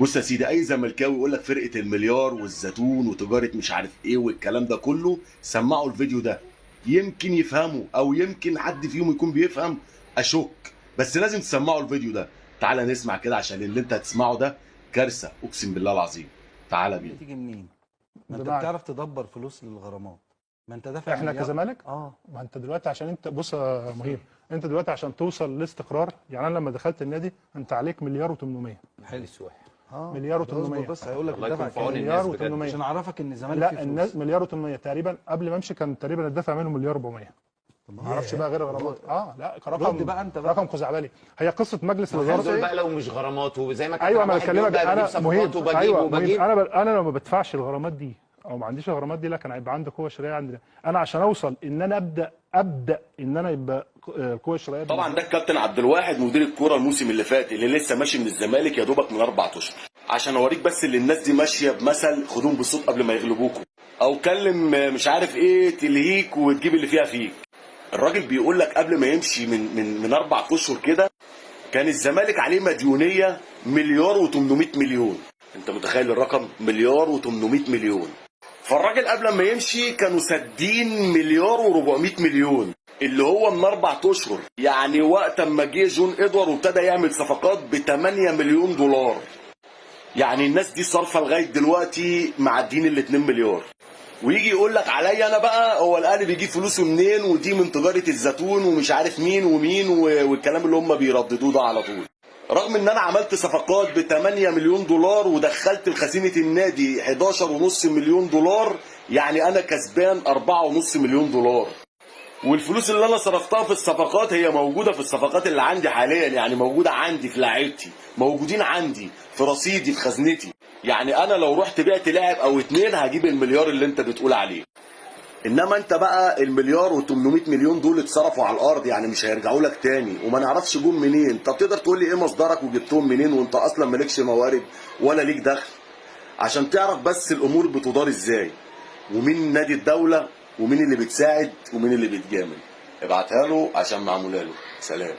بص يا سيدي، اي زملكاوي يقول لك فرقه المليار والزيتون وتجارة مش عارف ايه والكلام ده كله، سمعوا الفيديو ده يمكن يفهموا، او يمكن حد فيهم يكون بيفهم، اشك، بس لازم تسمعوا الفيديو ده. تعالى نسمع كده، عشان اللي انت هتسمعه ده كارثة، اقسم بالله العظيم. تعالى بينا. تيجي منين؟ ما انت بتعرف تدبر فلوس للغرامات، ما انت دافع احنا كزمالك. ما انت دلوقتي عشان انت بص يا مهيب، انت دلوقتي عشان توصل لاستقرار، يعني انا لما دخلت النادي انت عليك 1.8 مليار. حلو. 1.8 مليار. بس هيقول لك الله يكون في عون مليار الناس بجد. و800 عشان اعرفك ان الزمالك لا فيه الناس فلوس. 1.8 مليار تقريبا. قبل ما امشي كان تقريبا الدفع منه 1.4 مليار. ما اعرفش بقى غير غرامات. لا رقم رد بقى انت بقى. رقم خزعبلي. هي قصة مجلس الادارة دول بقى لو مش غرامات وزي ما كان ايوه، ما واحد بيقول بكلمك بقى انا بجيب صفقات مهيب. وبجيب ايوه وبجيب. مهيب. انا لو ما بدفعش الغرامات دي او ما عنديش الغرامات دي، لا كان هيبقى عندي قوة شرائية عندنا. انا عشان اوصل ان انا ابدا ان انا يبقى القوة الشرائية طبعا ده الكابتن عبد الواحد مدير الكورة الموسم اللي فات، اللي لسه ماشي من الزمالك يا دوبك من 4 اشهر، عشان اوريك بس اللي الناس دي ماشية بمثل خدوهم بالصوت قبل ما يغلبوكوا، او كلم مش عارف ايه تلهيك وتجيب اللي فيها فيك. الراجل بيقول لك قبل ما يمشي من 4 اشهر كده كان الزمالك عليه مديونية 1.8 مليار. انت متخيل الرقم؟ 1.8 مليار. فالراجل قبل ما يمشي كانوا سادين 1.4 مليار، اللي هو من 4 اشهر، يعني وقت اما جه جون ادوار وابتدى يعمل صفقات ب 8 مليون دولار. يعني الناس دي صارفه لغاية دلوقتي معديين ال 2 مليار. ويجي يقول لك عليا انا بقى، هو الاهلي بيجيب فلوسه منين؟ ودي من تجارة الزيتون ومش عارف مين ومين والكلام اللي هم بيرددوه ده على طول. رغم ان انا عملت صفقات ب 8 مليون دولار ودخلت لخزينه النادي 11.5 مليون دولار، يعني انا كسبان 4.5 مليون دولار. والفلوس اللي انا صرفتها في الصفقات هي موجودة في الصفقات اللي عندي حاليا، يعني موجودة عندي في لعيبتي، موجودين عندي في رصيدي في خزنتي. يعني انا لو رحت بعت لاعب او اتنين هجيب المليار اللي انت بتقول عليه. انما انت بقى المليار و800 مليون دول اتصرفوا على الارض، يعني مش هيرجعوا لك تاني، وما نعرفش جم منين. طب تقدر تقول لي ايه مصدرك وجبتهم منين وانت اصلا مالكش موارد ولا ليك دخل؟ عشان تعرف بس الامور بتدار ازاي، ومين نادي الدولة ومين اللي بتساعد ومين اللي بيتجامل. ابعتها له عشان معمولة له. سلام.